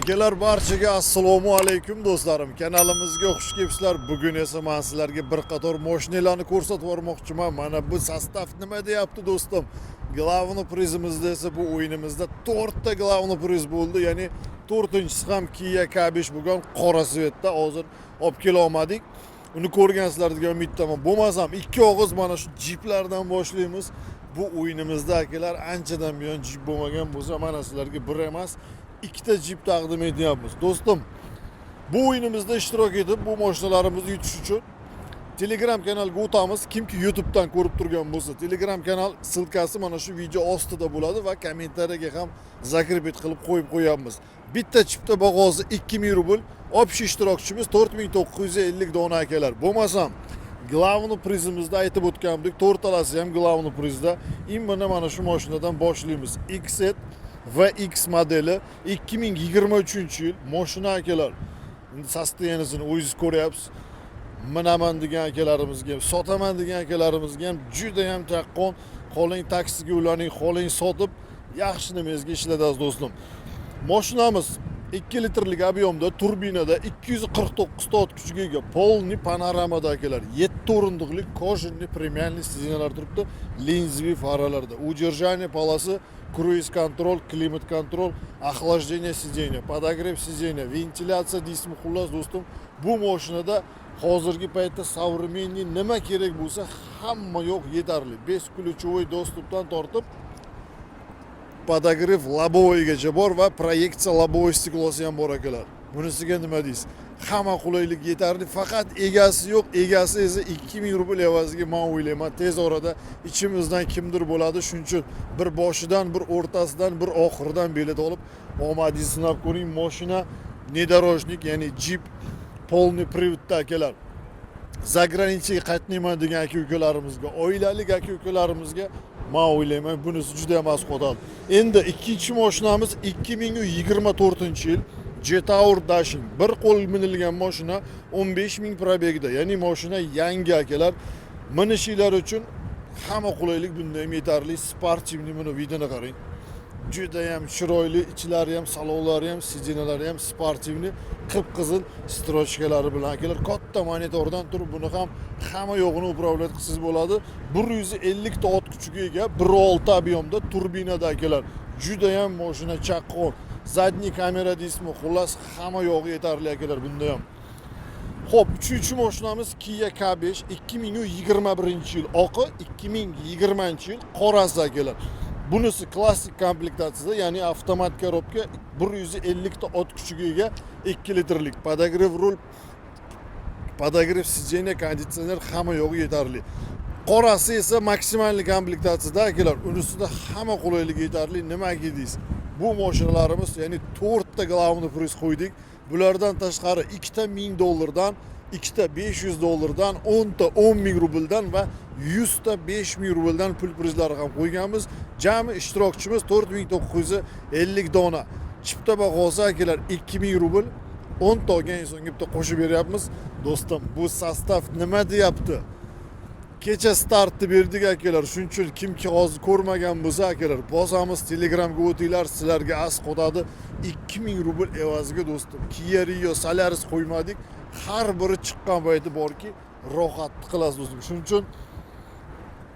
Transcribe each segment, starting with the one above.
Akalar, barchaga assalomu alaykum, do'stlarim. Kanalimizga xush kelibsizlar. Bugun esa men sizlarga bir qator mashinalarni ko'rsatib yubormoqchiman. Mana bu состав nima deyapti, do'stim? Главный prizimizda esa bu o'yinimizda to'rtta главный priz bo'ldi. Ya'ni to'rtinchisi ham Kia K5 bo'lgan, qora цвет da, hozir olib kela olmadik. Uni ko'rgansizlar degan umiddaman. Bo'lmasam ikki og'iz mana shu jiplardan boshlaymiz. Bu o'yinimizda, akalar, anchadan buyon jip bo'lmagan bo'lsa, mana sizlarga bir emas, ikkita jip taqdim etyapmiz. Do'stim, bu o'yinimizda ishtirok etib, bu mashinalarimizni yutish uchun Telegram kanalga o'tamiz. Kimki YouTubedan ko'rib turgan bo'lsa, Telegram kanal ссылка si mana shu video ostida bo'ladi va kommentariyaga ham закрепить qilib qo'yib qo'yamiz. Bitta chipta bahosi 2000 rubl. Общий ishtirokchimiz 4950 dona, akalar. Bo'lmasam главный prizimizda aytib o'tganimdek, to'rtalasi ham главный prizda. Именно mana shu mashinadan boshlaymiz. XZ VX modeli, 2023 yil mashina, akalar. Endi состояние sini o'zingiz ko'ryapsiz. Minaman degan akalarimizga ham, sotaman degan akalarimizga ham juda ham chaqqon. Xohlang taksiga ulaning, xohlang sotib yaxshi nimangizga ishlatasiz, do'stim. Mashinamiz 2 litrlik объем da, turbinada, 249 ta ot kuchiga ega, полный panoramada, akalar. 7 o'rindiqli кожаный премиальный сиденья lar turibdi, линзовый faralarda. Удержание полосы, круиз контроль, климат контроль, охлаждение сиденья, подогрев сиденья, ventilatsiya deysizmi, xullas, do'stim, bu mashinada hozirgi paytda современный nima kerak bo'lsa, hamma yoq yetarli. Бесключевой доступ dan tortib подогрев лобовой gacha bor va proyeksiya лобовой стекло si ham bor, akalar. Bunisiga nima deysiz? Hamma qulaylik yetarli, faqat egasi yo'q. Egasi esa 2000 rubl evaziga, man o'ylayman, tez orada ichimizdan kimdir bo'ladi. Shuning uchun bir boshidan, bir o'rtasidan, bir oxiridan bilet olib, omadingizni sinab ko'ring. Moshina внедорожник, ya'ni Jeep, полный привод da, akalar. Заграница ga qatnayman degan aka ukalarimizga, oilalik aka ukalarimizga, man o'ylayman, bunisi juda ham asqotadi. Endi ikkinchi moshinamiz 2024 yil Jetour Dashing, bir qo'l minilgan moshina, 15 ming пробег da, ya'ni moshina yangi, akalar. Minishinglar uchun hamma qulaylik bunda ham yetarli. Спортивный, buni вид ini qarang, judayam chiroyli. Ichlari ham, salonlari ham, сиденья lari ham спортивный, qip qizil строчка lari bilan, akalar. Katta monitordan turib buni ham hamma yo'g'ini управлять qilsangiz bo'ladi. 150 ta ot kuchiga ega, 1,6 объем da, turbinada, akalar. Judayam moshina chaqqon. Задний kamera deysizmi, xullas, hamma yog'i yetarli, akalar, bunda ham. Xo'p, uchinchi mashinamiz Kia K5, 2021 yil oqi, 2020 yil qorasi, akalar. Bunisi klassik komplektatsiyada, ya'ni avtomat коробка, 150 ta ot kuchiga ega, 2 litrlik, подогрев rul, подогрев сиденья, konditsioner, hamma yo'g'i yetarli. Qorasi esa maksimalniy komplektatsiyada, akalar. Unisida hamma qulaylik yetarli. Nimaga deysiz? Bu mashinalarimiz, ya'ni to'rtta главный priz qo'ydik. Bulardan tashqari ikkita 1000 dollardan, ikkita 500 dollardan, 10 ta 10 ming rubldan va 100 ta 5000 rubldan pul prizlari ham qo'yganmiz. Jami ishtirokchimiz 4950 dona. Chipta bahosi, akalar, 2000 rubl. 10 ta olgan insonga bitta qo'shib beryapmiz. Do'stim, bu состав nima deyapti? Kecha startni berdik, akalar. Shuning uchun kimki hozir ko'rmagan bo'lsa, akalar, bosamiz, Telegramga o'tinglar, sizlarga asqotadi. 2000 rubl evaziga, do'stim, Kia Rio, Solaris qo'ymadik. Har biri chiqqan payti borki, rohatni qilasiz, do'stim. Shuning uchun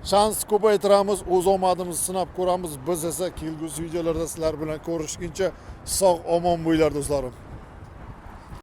shans ko'paytiramiz, o'z omadimizni sinab ko'ramiz. Biz esa kelgusi videolarda sizlar bilan ko'rishguncha sog' omon bo'linglar, do'stlarim.